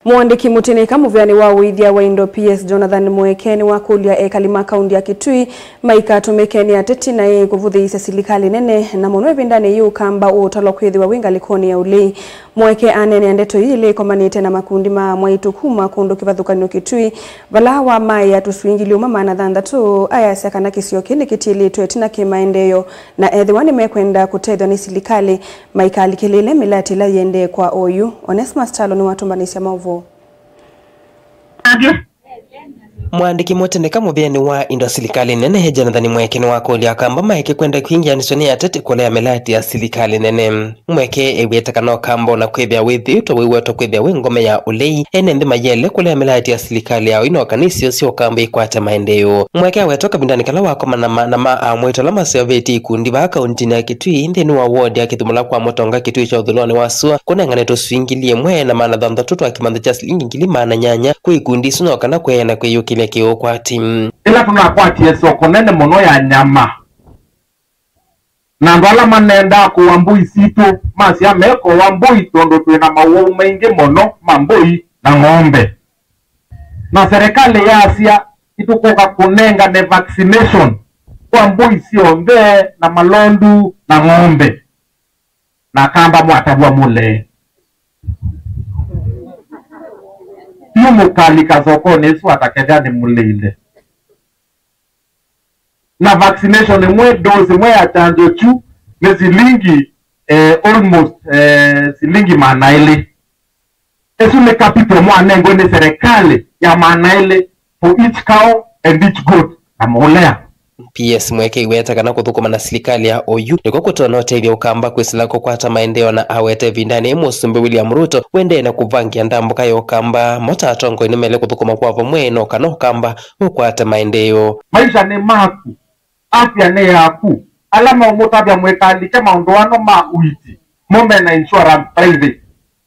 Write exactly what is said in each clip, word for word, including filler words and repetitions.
Mũandĩki mũtĩnĩka mũvĩanĩ wa ũĩthya wa indo P S Jonathan Mweke nĩwakũlya ekali ma kaunti ya Kitui maikatũmĩke nĩ ateti na ĩĩ kũvũthĩĩsya silikalĩ nene, na mũno ĩvindanĩ yĩĩ ũkamba ũũtalwa kwĩthĩwa wĩ ngalĩkonĩ ya ũlei. Mweke aneenea ndeto ii ĩla ĩkomanĩte na makundi ma amwaitũ kuma kũndũ kĩvathũkany'o Kitui, vala wamaĩa tũswingili ũmwe maana thanthatũ, ayasya kana kĩsio kĩĩ nĩkĩtiĩlĩtwe ĩtina kĩ maendeeo, na ethĩwa nĩmekwenda kũtethw'a nĩ silikalĩ, maikalikĩlĩĩle mĩlatĩ ĩla yĩendee kwa oyu. Onesmus Kyalo nĩwatũmbanĩsya maũvoo. Mũandĩki mũtĩnĩka mũvĩanĩ wa indo silikalĩ nene, Jonathan Mweke, nĩwakũlya akamba maeke kwenda kwingĩanĩsw'a nĩ ateti kũlea mĩlatĩ ya silikalĩ nene. Mweke ew'ĩte kana ũkamba ona kwĩthĩa wĩthĩĩtwe wĩwetwa kwĩthĩa wĩ ngome ya ũlei, ene nthĩ mayele kũlea mĩlatĩ ya silikalĩ ya ũi no kana isio sya ũkamba ikwate maendeeo. Mweke aweta kavindanĩ kala wakomana ma, na ma amwaitũ ala maseũvĩtye ikundi vaa kauntinĩ ya Kitui nthĩnĩ wa ward ya Kĩthumũla kwa Mũtonga Kitui kya ũthũĩlonĩ wa sua, kũnengane tũswingili ĩmwe na maana thanthatũ twa kĩmanthĩ kya silingi ngili maana nyanya kwĩ ikundi isu no kana kweana kwĩyũkĩlya kĩũkwati. Ĩla tũnakwatie soko nene mũno ya nyama, na andũ ala manendaa kũa mbũi sitũ masya mekũa mbũi tondũ twĩ na mawau maingĩ mũno ma mbũi na ng'ombe. Na serikali yasya, "Nĩtũkũka kũnengane vaccination kwa mbũi syonthe na malondu na ng'ombe." Na akamba mwatavw'a mũlee. Yu mũkalika sokonĩ ĩsu atakethĩa nĩmũlĩile. Na vaccination ĩmwe, dose ĩmwe ya kyanjo kyu nĩ silingi, eh, almost, eh, silingi maana elĩ. Ĩsu nĩ capital mwanengwe nĩ serikali ya maana elĩ for each cow and each goat. Na mũũlea. P S Mweke eweta kana kũthũkũma na silikalĩ ya oyu nĩkw'o kũtonya ũtethya ũkamba kwĩsĩla kũkwata maendeeo, na aweta ĩvindanĩ yĩĩ Mũsumbĩ William Ruto wendee na kũvangĩa ndambũka ya ũkamba. Mo ta atongoi nĩmaĩle kũthũkũma kwa vamwe no kana ũkamba ũkwate maendeeo. Maisha nĩ maku. Afya nĩ yaku. Ala maũmũtavya mwĩkalike maũndũ ano ma ũiiti, mo mena insurance private.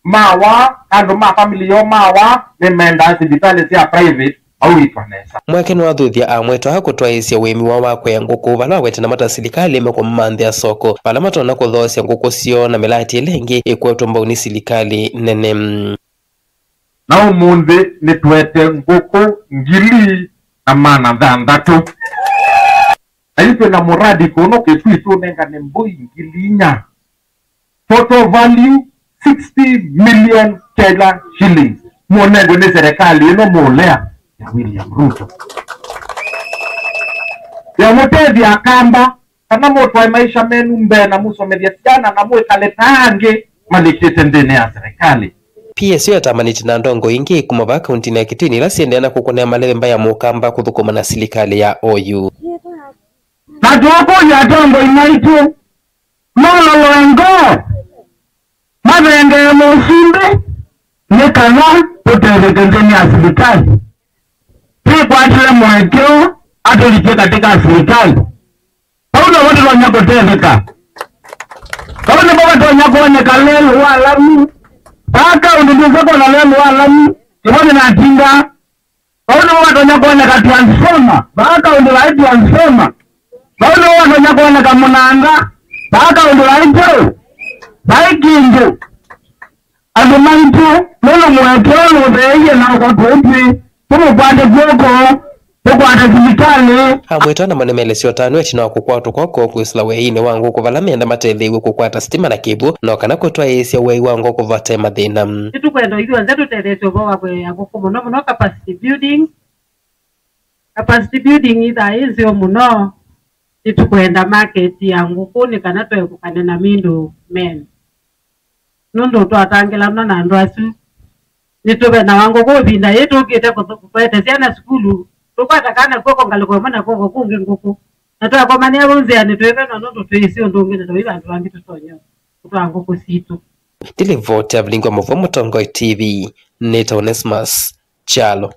Mawa, andũ ma family yoo mawa, nĩmendaa sivitalĩ sya private mauitwa nesa. Mweke nĩwathuthya amwaitũ aa kũtwaĩĩsya ũĩmi woo wa kũea ngũkũ, vala wawetana mata silikalĩ mekũmamanthĩa soko vala matonya kũthoosya ngũkũ syoo na mĩlatĩ ĩla ĩngĩ ĩkwetwe mbau nĩ silikalĩ nene. Na ũmũnthĩ nĩtũete ngũkũ ngili na maana thanthatũ. Na yu twĩ na mũradi kũno Kĩtui tũnengane mbũi ngili inya. Total value sixty million Kenya shillings. Mũnengwe nĩ serikali ĩno mũũlea ya William Ruto. Ya mũtethya akamba kana mũtwae maisha menu mbee na mũsomethya syana na mwĩkale ta angĩ malikĩte nthĩnĩ ya serikali. P S ĩyo yatambanĩtye na ndongoi ingĩ kuma vaa kauntinĩ ya Kitui ila siendeea na kũkũnĩa maleve mbaĩ ya mũkamba kũthũkũma na silikalĩ ya oyu. Na tũkũlya atongoi maitũ maloloe ngoo, mavengee Mũsumbĩ nĩ kana tũtetheke nthĩnĩ ya silikalĩ. Twĩkwatĩle mũekeo atũlikye katĩ ka silikalĩ. Vau nĩvo tũtonya kũtetheka. Vau nĩvo vatonya kwoneka lelũ wa lami. Vaa kaũndũ ndwĩsa kwona lelũ wa lami, nĩvo nĩnatindaa. Vau nĩvo vatonya kwoneka transformer. Vaa kaũndũ vai transformer. Vau nĩvo vatonya kwoneka mũnanda. Vaa kaũndũ vai kyaũ. Vai kĩndũ. Andũ maitũ, nũndũ mũekeo nũtheeie na ũkatwĩtwĩ, tũmũkwate kw'oko, tũkwate silikalĩ. Amwaitũ aa namo nĩmaelesya ũtanu ĩtina wa kũkwatwa kw'oko kwĩsĩla wĩainĩ wa ngũkũ vala menda matetheew'e kũkwata sitima na kĩw'ũ, no kana kũtwaĩĩsya wĩai wa ngũkũ vate mathĩna. Nĩtũkwenda ithyonthe tũtetheesye ũvoo wa kũea ngũkũ, mũno mũno capacity building. Capacity building ĩthaa yĩ nzeo mũno. Nĩtũkwenda market ya ngũkũ nĩ kana tũekũkane na middle men. Nũndũ twatangĩlana na andũ asu, nĩtũvenawa ngũkũ ĩvinda yĩĩ tũkĩte kũthu-, kũete syana sukulu, tũkwata kana kw'oko ngalĩko ĩmwe na kw'oko kũngĩ ngũkũ, na twakomanĩa vau nzĩanĩ twĩvenwa nũndũ twĩsĩ ũndũ ũngĩ na tũi vandũ vangĩ tũtonya kũtwaa ngũkũ sitũ. Ndilivoti ya Vilingi wa Mũvoo Mũtongoi T V, nĩtawa Onesmus Kyalo.